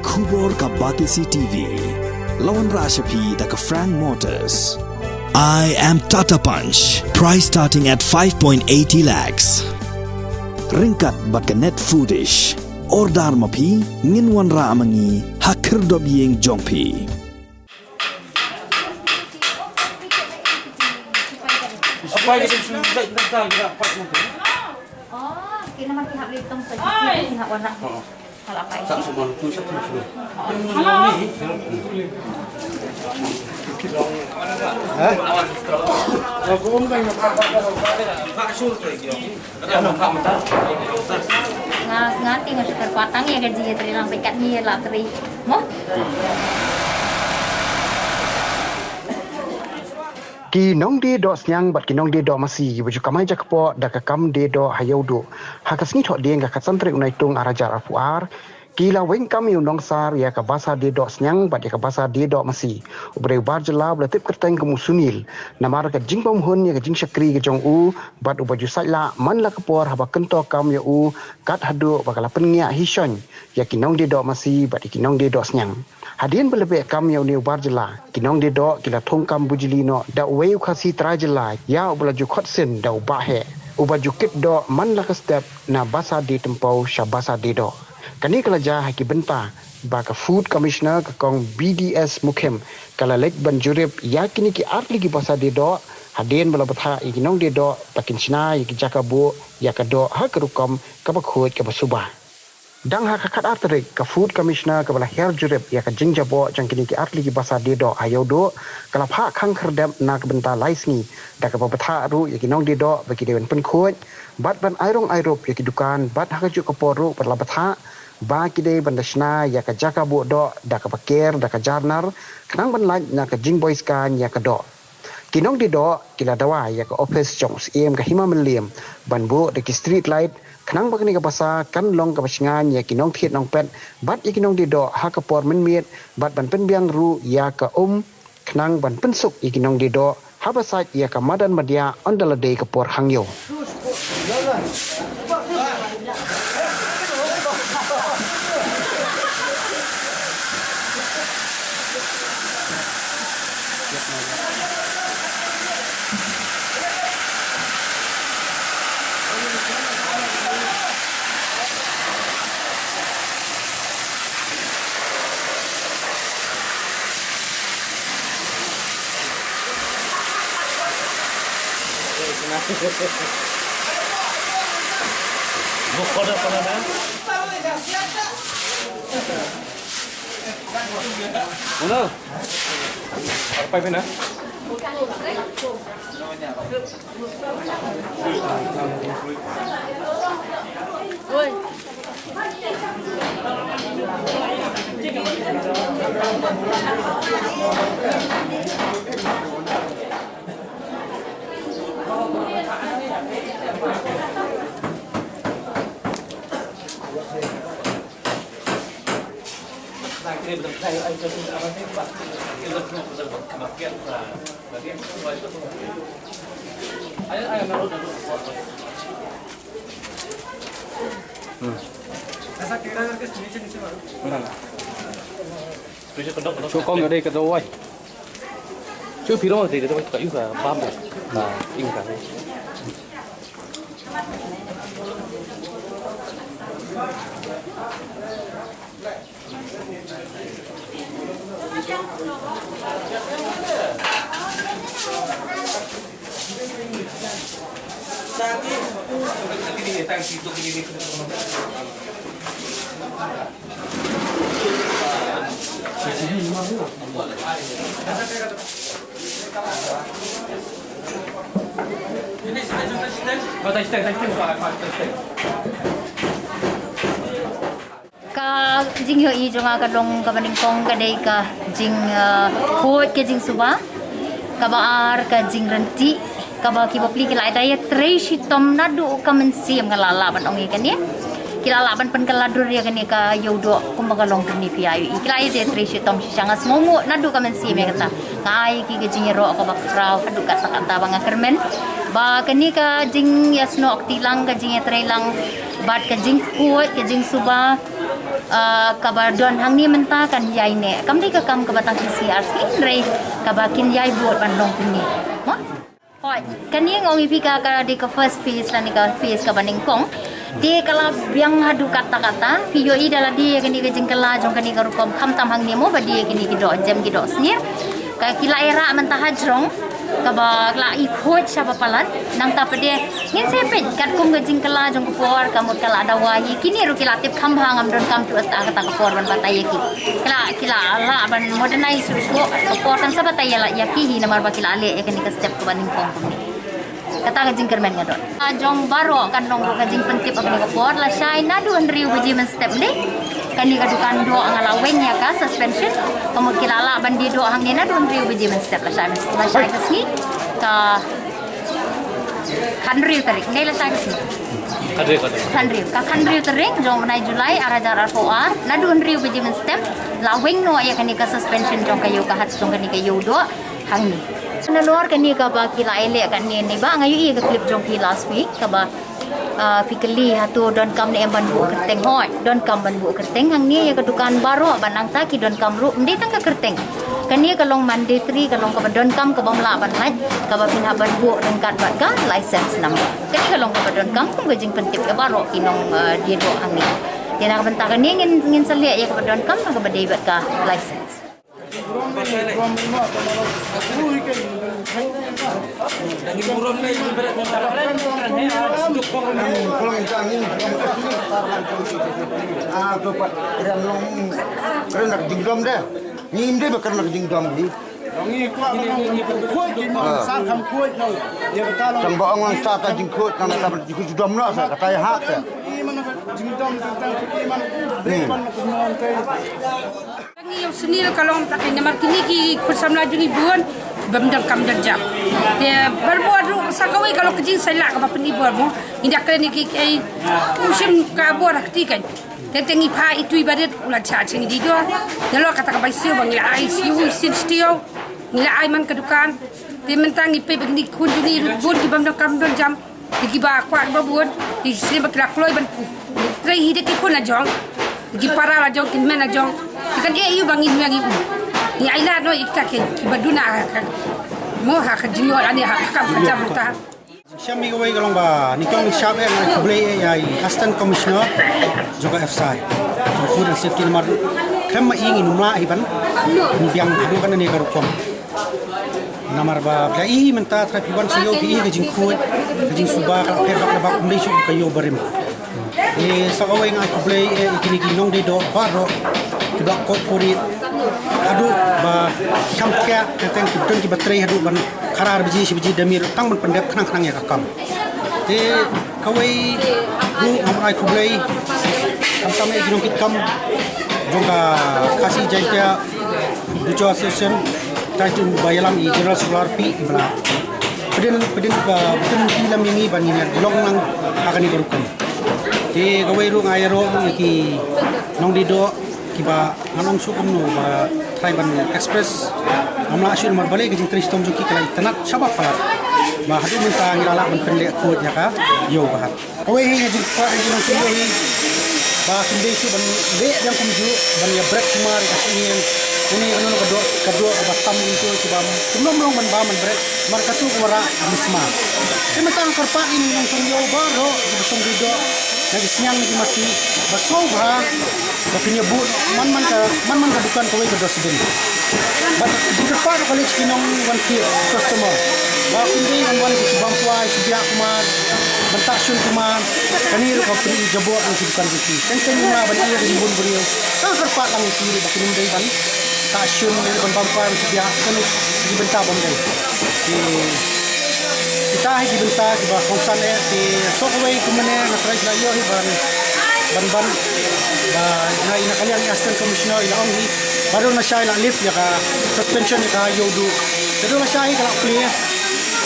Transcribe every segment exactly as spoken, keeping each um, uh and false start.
Khubor ka Batesi T V. La wanrah sha phi da ka Frank Motors. I am Tata Punch. Price starting at five point eighty lakhs. Ryngkat bad ka Net Foodish. Order ma phi, ngin wanrah ma ngi ha khyrdop ïing jong phi. Nga, nga te nga shu kyrpad tang ïa ka jingïatreilang bad katne la trei. Mo? Ki nongdie doh sniang bad ki nongdie doh masi kiba ju kamai jakpoh da ka kam die doh ha Ïewduh ha ka sngi Thohdieng ka khatsan tarik u Naitung arhajar arphew ar, ki la weng kam ïa u nongsar ïa ka basa die doh sniang bad ïa ka basa die doh masi, uba dei u bar jylla uba la tip kyrteng kum u Sunil, namar ka jingbymhun ïa ka jingshakri ka jong u bad uba ju sait lah man la ka por haba kynto kam ïa u, kat haduh ba ka la pynngiah hi shon ïa ki nongdie doh masi bad ïa ki nongdie doh sniang. Hadien ba la beh kam ïa une u bar jylla, ki nongdie doh ki la thung kam bujli noh da uwei u Khasi trai jylla ïa uba la ju khot sin da u Bah Heh, uba ju kit doh man la ka step na basa die tympew sha basa die doh. Kane ka la jia ha ki bynta ba ka Food Commissioner ka Kong B D S Mukhim ka la leit ban jurip ïa kine ki artylli ki basa die doh, hadien ba la bthah ïa ki nongdie doh ba kin shna ïa ki jaka buh ïa ka doh ha ka rukom kaba khuid kaba suba. Dang ha ka khatar tarik, ka Food Commissioner kaba la hiar jurip ïa ka jingjaboh jong kine ki artylli ki basa die doh ha Ïewduh ka la phah khang khyrdep na ka bynta lai sngi da kaba bthah ruh ïa ki nongdie doh ba ki dei ban pynkhuid bad ban ai rong ai rup ïa ki dukan bad ha kajuh ka por ruh ba la bthah ba ki dei ban da shna ïa ka jaka buh doh da kaba ker da ka jarnar khnang ban lait na ka jingboi skaiñ ïa ka doh. Ki nongdie doh ki la dawa ïa ka ophis jong u Syiem ka Hima Mylliem ban buh da ki street light khnang ba kane ka basa kan long kaba shngaiñ ïa ki nongthied nongpet bad ïa ki nongdie doh ha ka por mynmiet bad ban pynbiang ruh ïa ka um khnang ban pynsuk ïa ki nongdie doh haba sait ïa ka madan madiah ynda la dei ka por hangïew. Hello. Apa pina? Shu kong ka dei ka dawai. Shu phi rong ka dei ka dawai ka yu ka bam. Ka yu ka. Ka jingïohi jong nga ka long kaba nyngkong ka dei ka jing, uh, khuid ka jingsuba, kaba ar ka jingryntih, kaba ki bapli ki la ïa trei shitom naduh ka mynsiem, nga la lah ban ong ïa kane. Ki la lah ban pynkylla dur ïa kane ka Ïewduh kumba ka long kane phi ïohi. Ki la ïa trei shitom shisha, nga sngewnguh naduh ka mynsiem ïa kata. Nga ai ki ka jingïaroh kaba khraw haduh katta katta ba nga kyrmen ba kane ka jingïasnoh kti lang, ka jingïatreilang bad ka jingkhuid ka jingsuba Ah, kaba don hangne mynta kan ïai neh. Kam dei ka kam kaba tang ki sngi ar sngi, hynrei kaba kin ïai bud ban long kumne. Mo? Hooid, kane nga ong ïa phi ka, ka dei ka first phase lane ka phase kaba nyngkong. Te ka la biang haduh katta katta, phi ïohi da lade ïa kane ka jingkylla jong kane ka rukom khamtam hangne mo ba die ïa kine ki doh jem ki doh snier. Ka ki la ïarah mynta hajrong, kaba la i khuid shaba palat, nangta pat de ngin sa peit katkum ka jingkylla jong ka por, ka mut ka la dawa hi, kine ruh ki la tip kham bha, ngam donkam shuh ïa kata ka por ban batai ïa ki. Ki la, ki la lah ban modernize shuh shuh, ka por kan sa batai ïa la ïa ki hi namar ba ki la leh ïa kane ka step kaba nyngkong kumne. Kata ka jingkyrmen nga don. Ah, jong baroh kan long ruh ka jingpyntip ha kane ka por, lashai naduh hynriew baje mynstep lei. Kane ka dukan doh nga la weng ïa ka suspension. Ka mut ki la lah ban die doh hangne naduh hynriew baje mynstep, lashai, lashai ka sngi ka khathynriew tarik. Dei lashai ka sngi. Khathynriew, khathynriew. Khathynriew, ka khathynriew tarik jong u bnai July ar hajar arphew ar, naduh hynriew baje mynstep la weng noh ïa kane ka suspension jong ka ïew ka hat jong kane ka ïew doh hangne. Nalor kane kaba ki la ïaleh kane, ne ba nga ïohi ïa ka clip jong phi last week, kaba, ah, phi kylli hato donkam ne em ban buh kyrteng. Hooid, donkam ban buh kyrteng hangne ïa ka dukan baroh, ba nangta ki donkam ruh ym dei tang ka kyrteng. Kane ka long mandatory, ka long kaba donkam, kaba ym lah ban lait, kaba phin hap ban buh ryngkat bad ka license number. Kane ka long kaba donkam kum ka jingpyntip ïa baroh ki nong, ah, die doh hangne. Te na ka bynta kane ngin, ngin sa leh ïa kaba donkam na kaba dei bad ka license. Ah, to pat kren long, kren nak jingdom de. Ni ym dei ba kren nak jingdom ni. Ngi kwah ba nang khuid ki, ma sa kham khuid nang. Ïa kata long. Tang ba ong sa ta jingkhuid, tang ta jingkhuid jingdom noh sa kata ïa ha te. Ki man jingdom tang ki man. Dei ban kumno te. Ngi ïa u Sunil ka long ta ka namar kine ki khun samla jong ngi bun bym donkam donkam. Te barabor ruh sa kawei ka long ka jingsaila kaba pynibor mo. Ngi da kren ïa ki, ki, u shim ka bor ha kti kan. Te te ngi phah itu i barit u la jia jingdie doh. Nalor kata ka bai siew ba ngi la ai siew i sien shtiew. Ngi la ai man ka dukan. Te mynta ngi peit ba kine ki khun jong ngi ruh bun ki bym donkam donkam. Te kiba kwah kiba bun, te shisien ba ki la kloi ban pu. Trei hi da ki khun la jong. Ki para la jong, ki hynmen la jong. Te kan ïeh ïa u ba ngin ïeng ïa u. Ngi ai lad noh ïa kita ki, kiba duna ha ka, mo ha ka jingïoh lane ha ka kam ka jam mynta. Shem ïa kawei ka long ba nyngkong nyngshap eh nga khublei eh ïa i Assistant Commissioner jong ka FSI, jong Food and Safety namar khlem ma i ngin ym lah hi ban biang haduh katne ka rukom. Namar ba phi la i mynta trai phi wan sha ïew phi i ka jingkhuid, ka jingsuba ka la pher bak la bak ym dei shuh ka ïew barim. Te sa kawei nga ai khublei eh ïa kine ki nongdie doh baroh kiba cooperate haduh ba sham khiah, teng teng ki don kiba trei haduh ban khatar baje shi baje da miet tang ban pyndep khnang khnang ïa ka kam. Te kawei ruh nga mut ai khublei khamtam ïa ki nongkitkam jong ka Khasi Jaiñtia Butcher Association, tai tu ba ïalam i General Secretary P. Iba la pdeng pdeng ba pdeng ki lam ïa ngi ban ngin ïa long lang ha kane ka rukom. Te kawei ruh nga ïaroh ïa ki nongdie doh kiba ngan ong shuh kumno ba trai ban express. Ngam lah shuh namar balei ka jingtrei shitom jong ki ka la itynnad shabar palat. Ba haduh mynta ngi la lah ban pynleh khuid ïa ka ïew ka hat. Kawei hi nga jingkwah ïa ki nongshong ïew hi ba kim dei shuh ban leh biang kumjuh ban ïa break sumar ïa ka shyngian. Une kano kano ka doh, ka doh kaba tam into kiba kumno long ban bam ban break. Namar katu ka wanrah ka misma. Te mynta nga kyrpad ïa ki nongshong ïew baroh kiba shong dei doh na ki sniang na ki masi ba sngewbha ba phin ïa buh man man ka, man man ka dukan kawei ka dustbin. Bad jingkyrpad ruh ka leit sha ki nongwan thied, customer, ba ym dei ban wan ki bam kwai shi biak kumar, ban tah shun kumar. Kane ruh ka pyni jaboh na ki dukan jong ki. Teng teng ym lah ban ïa ka jingbun briew. Tang kyrpad lang ïa ki ruh ba kin ym dei ban tah shun, ban bam kwai shi biak, kane ki bynta bym dei. Ki, kita hi ki bynta kiba kongsan eh, ki, shuh kawei kumne nga trai shu la ïoh hi ban, ban, ban, ba, na, na ka liang i Assistant Commissioner i la ong hi ba don lashai la lift ïa ka suspension ïa ka ïew duh. Te don lashai ka la plie,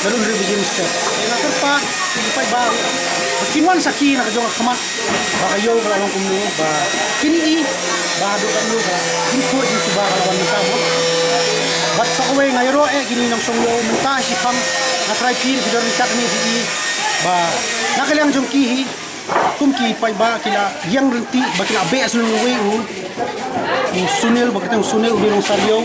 ka don hynriew baje mynstep. Te nga kyrpad ki paidbah ba kin wan sakhi na ka jong ka khmat. Ba ka ïew ka la long kumno, ba kine i, ba haduh katno ka jingkhuid jingsuba ka la wan mynta mo. Bad sa kawei nga ïaroh eh kine nongshong ïew mynta shiphang, nga trai phi ki don ryngkat ne phi i, ba na ka liang jong ki hi, Kum ki paidbah ki la ïeng ryntih ba ki la beh sngewbha u, u Sunil, ba kyrteng Sunil, u dei u nong Sariaw,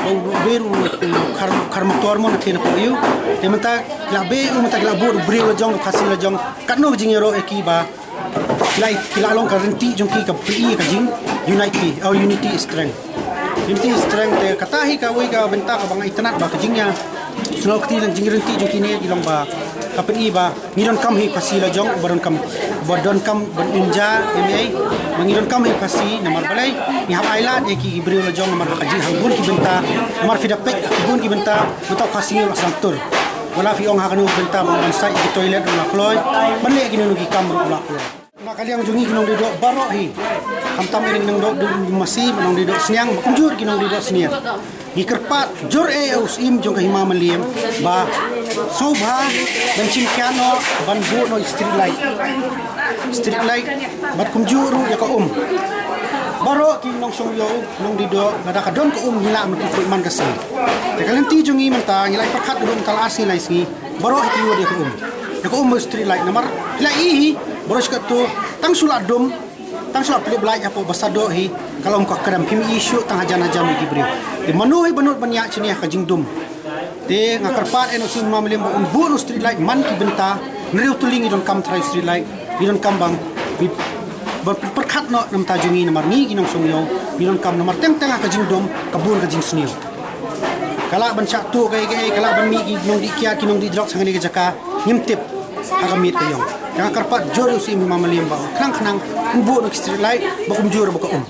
ba u dei u, u khar, khar motor mo na thie na poi u. Te mynta ki la beh u, mynta ki la bud u briew la jong, u Khasi la jong. Katno ka jingïaroh ïa ki ba ki la, ki la long ka ryntih jong ki, ka pyni ka jing unity, oh, unity is strength. Unity is strength, te kata hi kawei ka bynta kaba nga itynnad ba ka jingïa sngewkti lane jingryntih jong kine ki long ba ka pyni ba ngi donkam hi Khasi la jong, ba donkam, ba donkam ban ym jia, M A, ba ngi donkam hi Khasi, namar balei ngi hap ailad ïa ki briew la jong, namar ha ka jing, ha bun ki bynta, namar phi da peit ha bun ki bynta, mynta u Khasi ngi la sdang tur. Wat la phi ong ha kano ka bynta ban, ban sait ïa ki toilet ruh la kloi, ban leh kino kino ki kam ruh la kloi. Na ka liang jong ngi ki nongdie doh baroh hi, khamtam ïa ki nongdie doh masi, nongdie doh sniang, ba kumjuh ki nongdie doh sniang. Ngi kyrpad jur eh u Syiem jong ka Hima Mylliem ba sngewbha ban shim khia noh ban buh noh street light. Street light bad kumjuh ruh ïa ka um. Baroh ki nongshong ïew, nongdie doh, lada ka don ka um ngi lah ban pynpoi man ka sngi. Te ka lynti jong ngi mynta ngi la pyrkhat ka dum ta la ar sngi lai sngi. Baroh hi ki wad ïa ka um. Ïa ka um ba street light namar phi la i hi baroh shi katto tang shu la dum, tang shu la pynlip light hapoh ba sah doh hi, ka la um ka kdem, phim i shuh tang hajan hajan ïa ki briew. Te mano hi ba nud ban ïaid shane ha ka jingdum. Te nga kyrpad ïa u Syiem Hima Mylliem ba un buh noh street light man ki bynta, hynriew tylli ngi donkam trai street light, ngi donkam bang, ngi ban pyrkhat noh na bynta jong ngi namar ngi ki nongshong ïew, ngi donkam namar teng teng ha ka jingdum ka bun ka jingsniew. Ka lah ban shah tuh kaei kaei, ka lah ban mih ki nongdie kiad, ki nongdie drugs hangne ka jaka, ngim tip ha ka miet ka ïong. Te nga kyrpad jur ïa u Syiem Hima Mylliem ba khnang khnang un buh noh ki street light ba kumjuh ruh ba ka um.